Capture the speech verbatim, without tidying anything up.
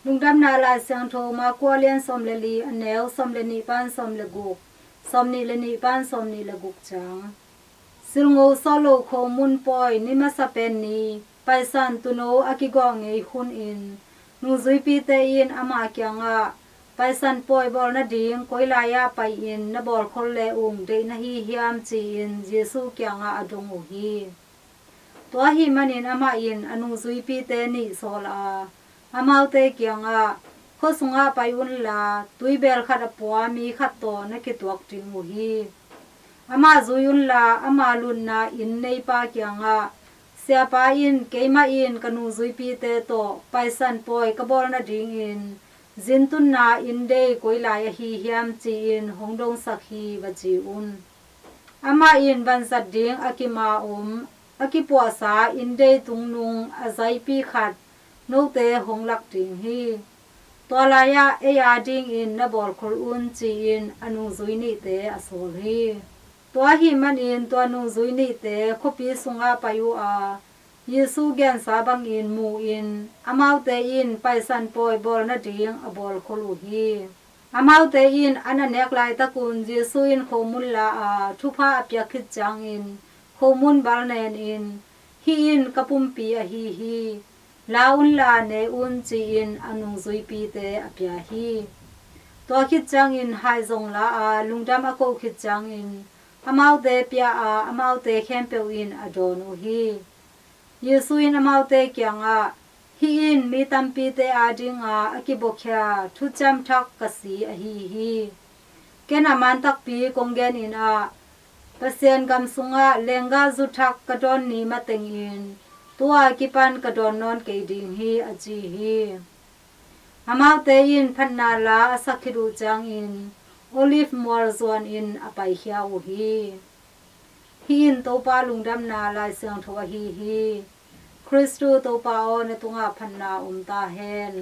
Lungdamna Lai Siangtho Marku a lian sawm le li, a neu sawm le nih pan sawm le guk, sawm nih le nih pan sawm nih le guk ciang. Silngo sawh lo khomun pawi ni masa pen ni Paisan tuuno a kigawh ngei hunin nungzuipite in ama kiangah, "Paisan pawi bawl nading koi lai-ah pai-in na bawlkhol le ung deih na hi hiam?" ci-in Jesu kiangah a dong uh hi. Tua ahih manin amah in a nungzuipite nih sawl a, amaute kiangah, "Khua sungah pai unla, tuibel khat a pua mi khat tawh na kituak ding uh hi. Amah zui unla, ama lutna inn neipa kiangah, 'Siapa in keimah in ka nungzuipite tawh Paisan pawi ka bawl nadingin zintunna inn dei koi lai ahi hiam?' ci-in hong dongsak hi," va ci un. Amah in vanzat ding a kima om, a kipuahsa inn dei tungnung a zaipi khat note hong lak ding hi. Tua lai-ah ei adingin na bawlkhol un, ci-in a nungzui nihte a sawl hi. Tua ahih manin tua nungzui nihte khuapi sungah pai uh a, Jesu gensa bangin mu-in amaute in Paisan pawi bawl nading a bawlkhol uh hi. Amaute in an a nek laitakun Jesu in khomun la a, thupha a piak khit ciangin khomun bal nenin, "Hih in ka pumpi ahi hi. La unla ne un," ci-in a nungzuipite a pia hi. Tua khit ciangin hai zong la a, lungdam a koh khit ciangin amaute pia a, amaute khempeuh in a dawn uh hi. Jesu in amaute kiangah, "Hih in mi tampite adinga a kibuakhia thuciam thak ka si ahi hi. Ken a man takpi kong genin ah, Pasian gam sungah lenggah zu thak ka dawn ni matengin tua kipan ka dawn nawn kei ding hi," a ci hi. Amaute in phatna la a sak khit uh ciangin Olive mual zuanin a paikhia uh hi. Hih in Topa lungdamna Lai Siangtho ahi hi. Khristu Topa aw, na tungah phatna om ta hen.